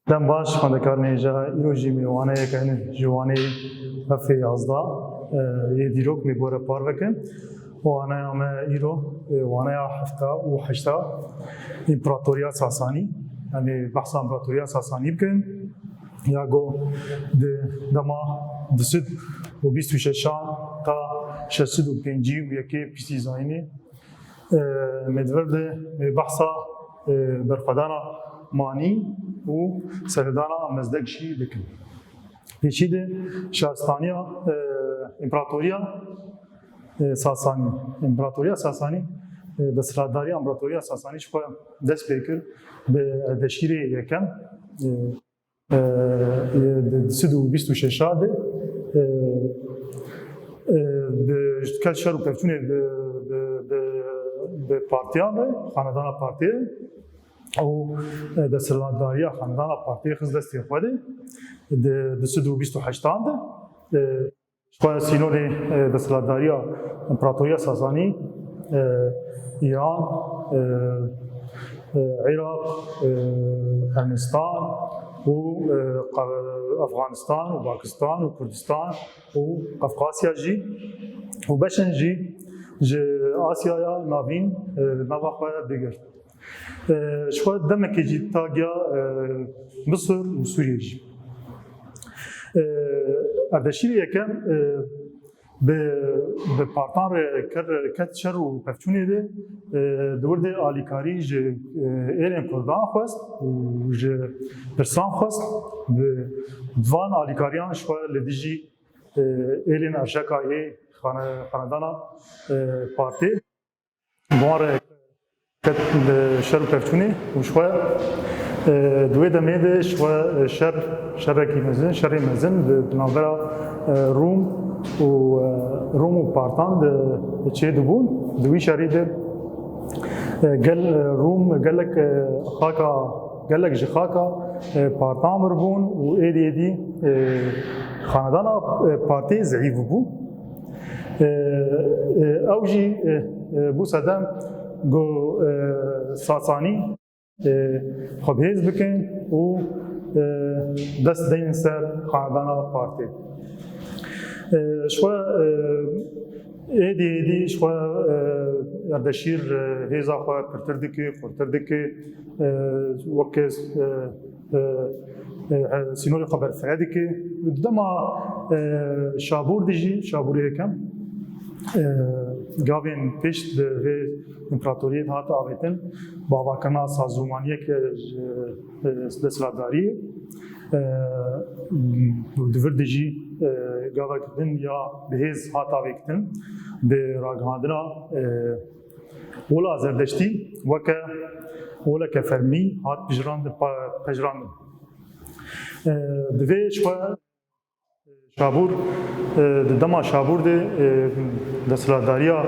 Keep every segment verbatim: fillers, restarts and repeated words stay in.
Dem baş, xwendekarên hêja, îro jî mêwaneyeke hene ji wanê hefê yazdeh, e, yê dîrok me bore parve kin. Waneya me îro, e, waneya hefta û heşta, Împaratoriya Sasanî. Yanî behsa Împaratoriya Sasanî bikin. Ya go di dema du sed û bîst û şeşan ta şeş sed û pêncî û yekê piştî zayînê, e, me di vir de, e, behsa, e, berxwedana manî û serhildana Mezdek jî dikin. Pêşî de şaristaniya, e, Împaratoriya, e, Sasanî. Împaratoriya Sasanî, e, desthilatdariya Împaratoriya Sasanî ji xwe dest pê kir bi Erdeşîrê yekem, e, e, di du sed û bîst û şeş de, e, e, bi, ket şer û pevçûnê bi, bi, bi, bi partiyan re, xanedana partiyê û, e, desthilatdariya xanedana partiyê xist destê xwe de, di du sed û bîst û heştan de, e, Ji xwe sînorê, e, desthilatdariya Împaratoriya Sasanî, e, Îran, e, e, Iraq, e, Ermenistan û, e, Qa-, Afganistan û Pakistan û Kurdistan û Qafqasya jî û beşên jî ji Asyaya Navîn, e, li nava xwe digirt. E, ji xwe demekê jî tagiya, e, Misir û Sûriyê jî. E, Erdeşîrê yekem, e, bi, bi partan re ker-, ket şer û pevçûnê de, e, di wir de alîkarî ji, e, êlên Kurdan xwest û ji pirsan xwest. Bi van alîkariyan ji xwe li dijî, e, êlên Erşeka yê xane-, xanedana, e, partê. Bi wan re ket li şer û pevçûnê û ji xwe, e, di wê demê de ji xwe, e, şer, şerekî mezin, şerê mezin di, di navbera, e, Rûm û, e, Rûm û Partan de çêdibûn. Di wî şerî de, e, gel, e, Rûm gelek, e, xaka, gelek ji xaka, e, Partan mirbûn û êdî êdî, e, xanedana, e, Partê zeîf bû. E, e, ew jî, e, e, bû sedem ku, e, Sasanî, e, xwe bihêz bikin û, e, dest deynin ser xanedana Partê. E, ji xwe, e, êdî êdî ji xwe, e, Erdeşîr, e, hêza xwe pirtir dike, xurtir dike, e, weke, e, e, e, sînorê xwe berfireh dike. Di dema, e, Şabûr de jî, Şabûrê yekem, e, gavên pêş di vê împaratoriyê de hate avêtin, bi avakirina sazûmaniyeke ji, e, desthilatdariyê, e, di vir de jî, e, gavek din ya bihêz hat avêtin, bi ragihandina, e, ola Zerdeştî weke oleke fermî hat pejirandin, pa-, pejirandin. E, divê ji xwe Şabûr, e, di dema Şabûr de, e, desthilatdariya,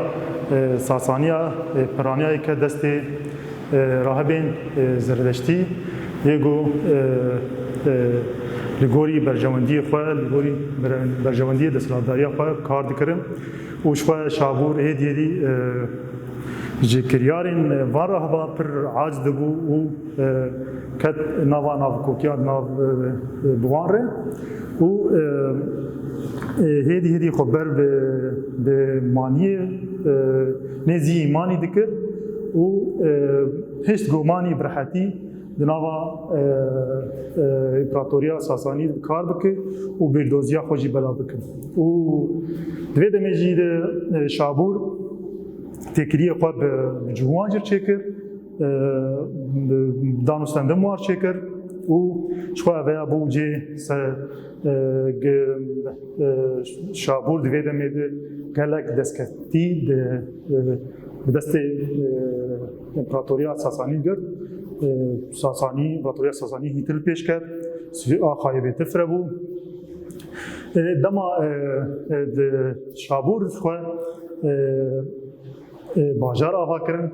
e, Sasaniya, e, Piraniyayê ke destê, e, rahibên, e, Zerdeştî yê ku, e, e, li gorî berjewendiyê xwe, li gorî ber-, berjewendiyê desthilatdariya xwe kar dikirin û ji xwe Şabûr êdî êdî, e, ji kiryarên, e, van rahiba pir aciz dibû û, e, ket nava navkokiya nav, e, e, bi wan re û, e, e, hêdî hêdî xwe ber bi, bi maniyê, e, nêzî manî dikir û, e, hişt gomanî bi rehetî di nava, e, e, împaratoriya Sasanî bi kar bike û bîrdoziya xwe jî belav bike. Û di vê demê jî de, e, Şabûr têkiliyê xwe bi, bi cihû wan jî çêkir, e, bi danûstendin wan çêkir û ji xwe eveya bû cê se-, e, ge-, e, Şabûr di vê demê de gelek destkeftî di, e, bi destê, e, împaratoriya Sasanî girt. E, Sasanî, împaratoriya Sasanî hîn til pêş ket, axayê bêtir fire bû. E, dema, e, e, di Şabûr xwe, e, e, bajar ava kirin,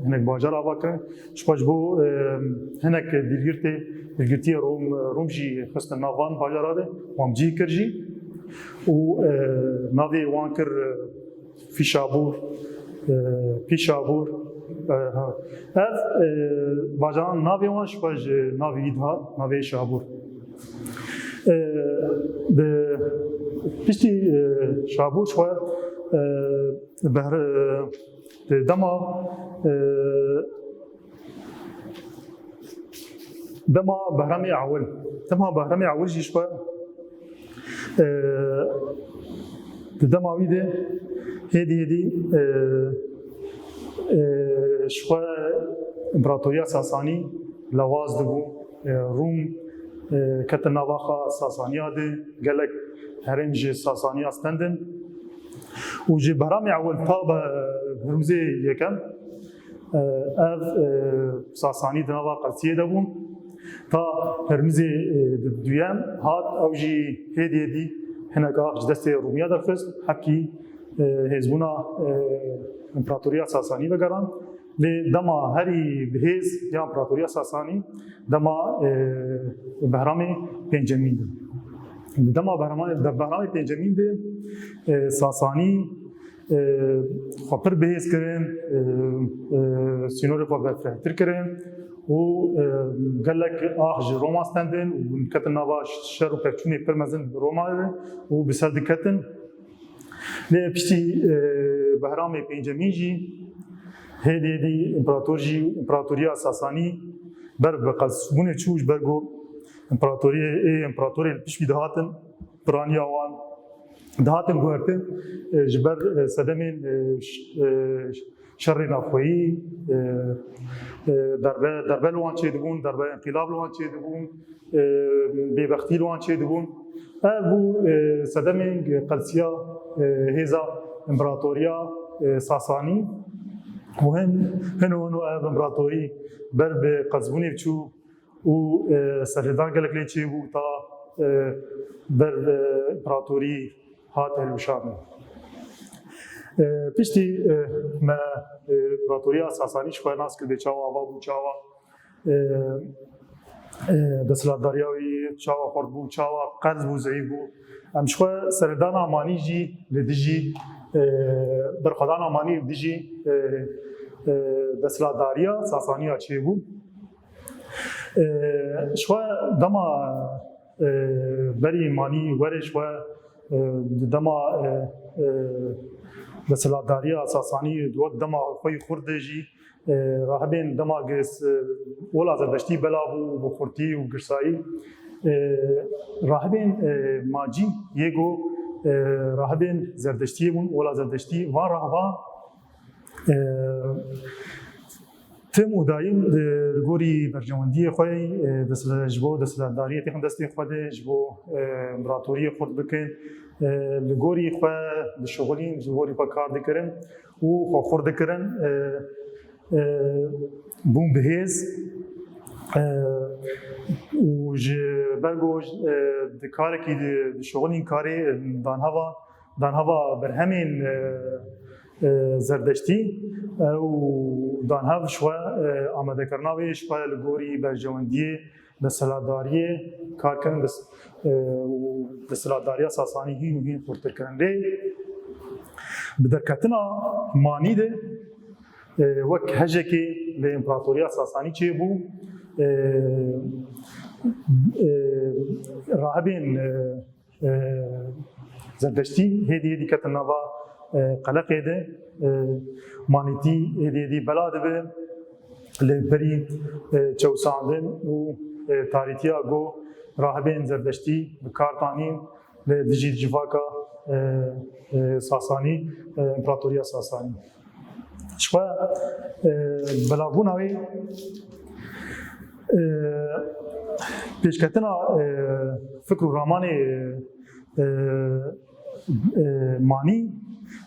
hinek bajar ava kirin. Ji xwe ji bo, e, hinek dîlgirtê, dîlgirtiyê Rom, Rom jî xistin nav van bajara de, wan cî kir jî. Û, e, navê wan kir, e, Fîşabûr, e, Pîşabûr, E, ha. Ev, e, bajaran navê wan ji xwe ji navê wî dihat, navê Şabûr. E, bi piştî, e, Şabûr ji xwe, e, behr-, e, dema, e, dema Behramê Ewil, dema Behramê Ewil jî ji xwe, e, di dema wî de hêdî hêdî, e, e, ji xwe împaratoriya Sasanî lewaz dibû. E, Rûm, e, ketin nava xwe Sasaniya de, gelek herêm ji Sasaniya stendin. Û ji Behramê Ewil ta be Hurmizê Yekem, e, ev, e, Sasanî di nava Qelsiyê de bûn. Ta Hurmizê, e, di duyem hat, ew jî hêdî hêdî hinek ax ji destê Rûmiya derxist, hepkî, e, hêzbûna, e, împaratoriya Sasanî vegeran. Lê dema herî bi hêz ya împaratoriya Sasanî dema, e, Behramê Pêncemîn de. Di dema Behramê, de Behramê Pêncemîn de, e, Sasanî, e, xwe pir bihêz kirin, e, e, sînorê xwe berfirehtir kirin û, e, gelek ax ji Roma stendin û ketin nava şer û pevçûnê pir mezin bi Roma re û bi ser diketin. Lê piştî, e, Behramê Pêncemîn jî hêdî hêdî împerator jî, împeratoriya Sasanî ber bi qelsbûnê çû, ji ber ku împeratoriyê, ê împeratorê li pişt wî dihatin, piraniya wan dihatin guhertin, e, ji ber, e, sedemên, e, ş-, e, şerê navxweyî, e, e, derbe, derbe li wan çêdibûn, derbe înqîlab li wan çêdibûn, e, bêbextî li wan çêdibûn. Ev bû, e, sedemên qelsiya, e, hêza împeratoriya, e, Sasanî. Û hin, hino hino ev împeratorî ber bi qelsbûnê çû û, e, serhildan gelek lê çêbû ta, e, ber, e, împeratorî hat hilweşandin. E, piştî, e, me, e, împeratoriya Sasanî ji xwe nas kir bê çawa ava bû, çawa, e, e, desthilatdariya wî çawa xurt bû, çawa qels bû, zeîf bû. Em ji xwe serhildana Manî jî li dijî, e, berxwedana Manî li dijî, e, e, desthilatdariya Sasaniya çêbû. E, ji xwe dema, e, berî Manî were ji xwe, e, di dema, e, e, desthilatdariya Sasanî di wek dema xwe yî xurt de jî, e, rahibên dema gis, e, ola Zerdeştî bela bû û bi xurtî û girsayî, e, rahibên, e, Macî yê ku, e, rahibên Zerdeştiyê bûn, ola Zerdeştî van rahiba, e, tim û dayîm, e, li gorî berjewendiyê xwe, e, dest-, ji bo desthilatdariyê têxin destê xwe de, ji bo, e, împeratoriyê xurt bikin, e, li gorî xwe dişuxulîn, li gorî xwe kar dikirin û xwe xurt dikirin, e, e, bûn bi hêz, e, û ji ber ku, e, di karekî di, dişuxulîn karê, e, danheva, danheva berhemên, e, e, Zerdeştî, e, û danhev ji xwe, e, amadekirina wê ji xwe li gorî berjewendiyê desthilatdariyê kar kirin, dest-, e, û desthilatdariya Sasanî hîn û hîn xurtir kirin. Lê bi derketina Manî de, e, wek hejekê li împeratoriya Sasanî çêbû, e, e, rahibên, e, e, Zerdeştî hêdî hêdî ketin nava, e, qeleqê de, e, Manîtî hêdî hêdî bela dibe, li berî, e, çewsandin û, e, tarîtiya ku rahibên Zerdeştî bi kar tanîn li dijî civaka, e, e, Sasanî, e, împeratoriya Sasanî. Ji xwe, e, belavbûna wê, e, pêşketina, e, fikr û ramanê, e, e, Manî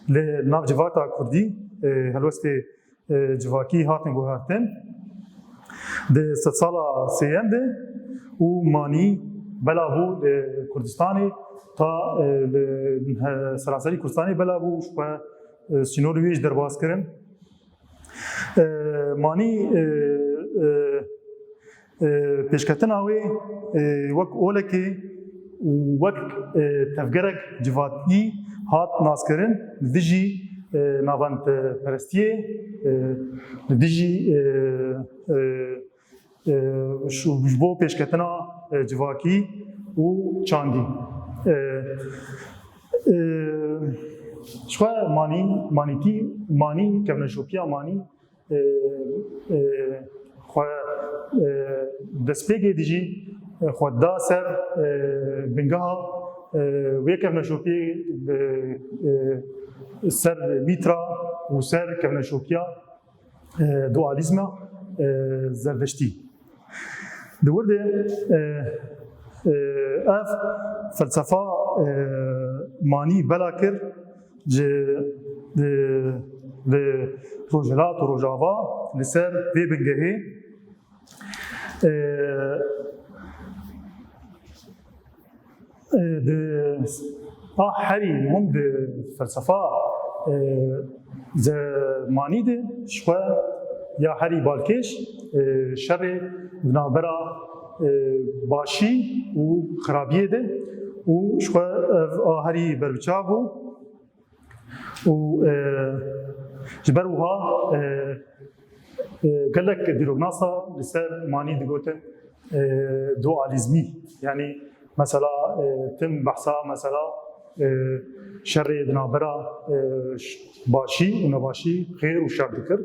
li nav civata Kurdî, e, helwestê, e, civakî hatin guhertin. Di sedsala sêyem de û Manî bela bû li Kurdistanê ta, e, li, e, seranserî Kurdistanê bela bû, ji xwe, e, sînorê wê jî derbas kirin. E, Manî, e, e, e, pêşketina wê, e, wek olekê û wek, e, tevgerek civatî hat naskirin li dijî, e, navendperestiyê, e, li dijî, e, e, e, ji, ji bo pêşketina, e, civakî û çandî. E, e, ji xwe manî, manîtî, manî, kevneşopiya manî, e, e, xwe, e, destpêkê dijî, e, xwe da ser, e, bingeha, e, wê kevneşopiyê, e, e, ser Mîtra û ser kevneşopiya, e, dualîzma, e, Zerdeştî. Di wir de, e, e, ev felsefa, e, manî bela kir ji, e, li Rojhilat û Rojava li ser vê bingehê, e, e, di, a herî muhim di felsefa, e, ze-, manî de ji xwe ya herî balkêş, e, şerê di navbera, e, başî û xirabiyê de û ji xwe ev a herî berbiçav bû. Û, e, ji ber wiha, e, e, gelek dîroknasa li ser manî digotin, e, dualîzmî. Yanî mesela, e, tim behsa mesela, e, şerê di navbera, e, ş-, başî û nebaşî, xêr û şer dikir.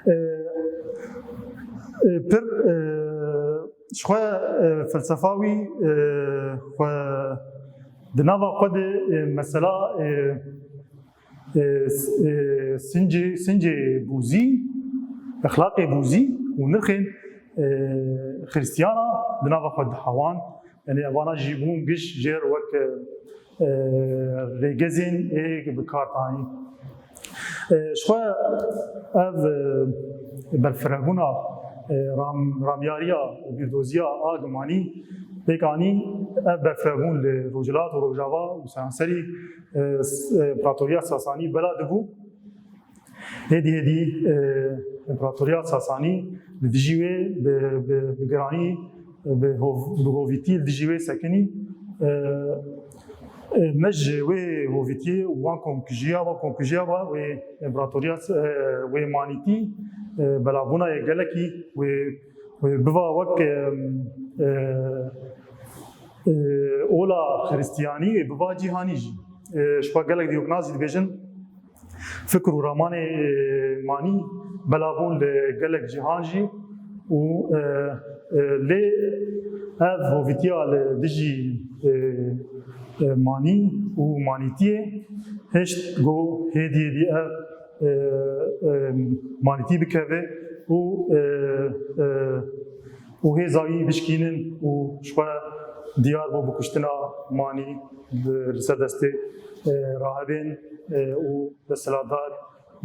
E, e, pir, e, ji xwe, e, felsefa wî, e, xwe di nava xwe de, e, mesela, e, e, s-, e, sincê, sincê bûzî, exlaqê bûzî û nirxên, e, xirîstiyana di nava xwe dihewan. Yanî evana jî bûn giş jêr wek, e, rêgezên ê bi kar tayîn. E, ji xwe ev, e, berfirehbûna, e, ram-, ramyariya û bîrdoziya a gimanî pêk anî, ev berfirehbûn li Rojhilat û Rojava û seranserî, e, s-, e, Împaratoriya Sasanî bela dibû. Hêdî hêdî, e, Împaratoriya Sasanî li dijî wê bi, bi, bi giranî, bi hov-, bi hovîtî li dijî wê sekinî. E, e, ne ji wê hovîtiyê û wan komkujiya, wan komkujiya wa wê împaratoriya, e, wê manîtî, e, belavbûna yê gelekî wê, wê biva wek, e, e, e, ola xiristiyanî wê biva cîhanî jî. E, ji xwe gelek dîroknas jî dibêjin, fikr û ramanê, e, manî bela bûn li gelek cîhan jî û, e, e, lê ev hovîtiya li dijî, e, e, manî û manîtiyê hişt ku hêdî hêdî ev, e, e, manîtî bikeve û, e, e, û hêza wî bişkînin û ji xwe diyar bû bi kuştina manî li, li ser destê, e, rahibên, e, û desthilatdar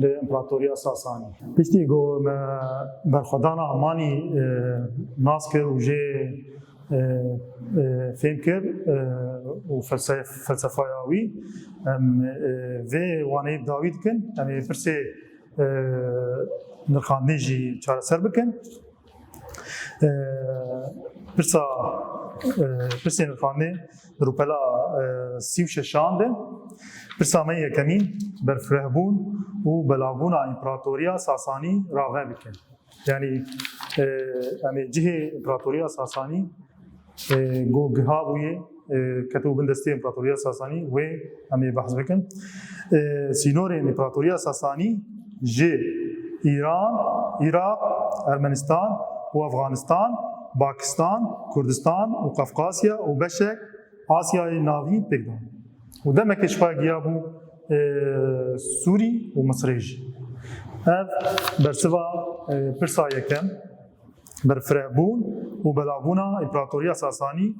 li Împaratoriya Sasanî. Piştî ku me berxwedana manî, e, nas kir û jê, e, e, fêm kir, e, û felse-, felsefaya wî, em, e, vê waneyê bi dawî dikin. Em ê pirsê, e, nirxandinê jî çareser bikin. E, pirsa, e, pirsên rixandê di rûpela, e, sî û şeşan de. Pirsa me yekemîn, berfirehbûn û belavbûna Împaratoriya Sasanî rave bikin. Yanî, e, em ê cihê Împaratoriya Sasanî, e, ku giha bûye, e, ketibû bin destê Împaratoriya Sasanî, wê em ê behs bikin. E, sînorên Împaratoriya Sasanî ji Îran, Iraq, Ermenistan û Afganistan, Pakistan, Kurdistan û Qafqasya û beşek Asyayê Navîn pêk dan. Û demekê ji xwe giya bû, e, Sûrî û Misrê jî. Ev bersiva, e, pirsa yekem. Berfirehbûn û belavbûna Împaratoriya Sasanî,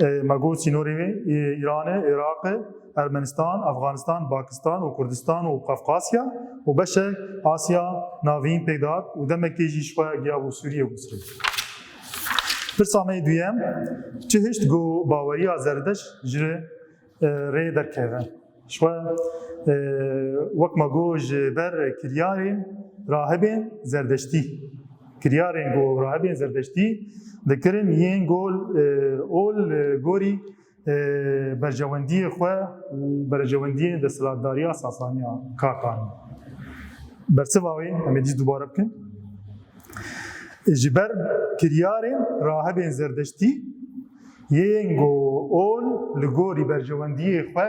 e, me got sînorê wê, e, Îran e, Iraq e, Ermenistan, Afganistan, Pakistan û Kurdistan û Qafqasya û beşek Asya Navîn pêk dihat û demekê jî ji xwe giya bû Sûriye û Misrê. Pirsa me yê duyem, çi hişt ku baweriya Zerdeşt ji, e, rê derkeve? Ji xwe, e, wek me got, ji ber kiryarên rahibên Zerdeştî, kiryarên ku rahibên Zerdeştî dikirin yên gol, e, ol, e, gorî e, berjewendiyê xwe û berjewendiyên desthilatdariya Sasaniya kar danî. Bersiva wê em ê dîs dubare bikin. Ji ber kiryarên rahibên Zerdeştî yên ku ol li gorî berjewendiyê xwe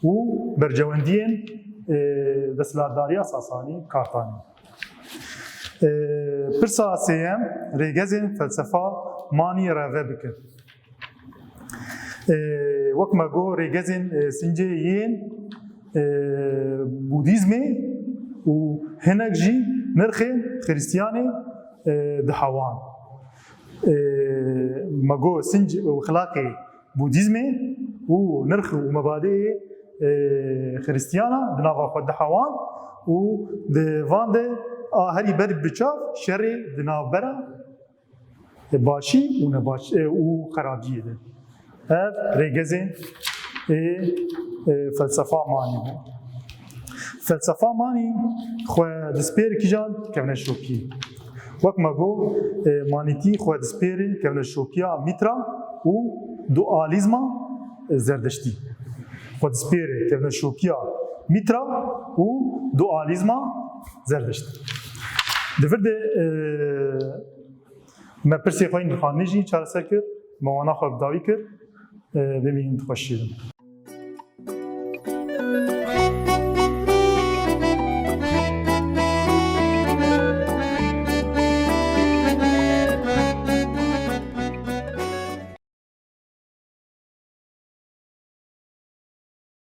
û berjewendiyên, e, desthilatdariya Sasanî kar danî. E, pirsa sêyem, rêgezên felsefa manî reve bikin. E, wek me got, rêgezên, e, sincê yên, e, Budîzmê û hinek jî nirxên Xiristiyanê, e, dihewan. E, me got, sinc û xilaqê Budîzmê û nirx û mebadeyê, e, Xiristiyana di nava xwe dihewan û di van de a herî ber bi çav şerê di navbera başî û nebaş, e, û xerabiyê de. Ev rêgezên ê, e, felsefa manî bû. Felsefa manî xwe dispêr kîjan? Kevneşopiyê. Wek me got, e, manîtî xwe dispêrê kevneşopiya Mîtra û dualîzma, e, Zerdeştî. Xwe dispêrê kevneşopiya Mîtra û dualîzma Zerdeştî. Di vir de, e, me pirsê xwe yên dirxandinê jî çareser kir, me wana xwe bi dawî kir, e, bimînin di xweşiyê de.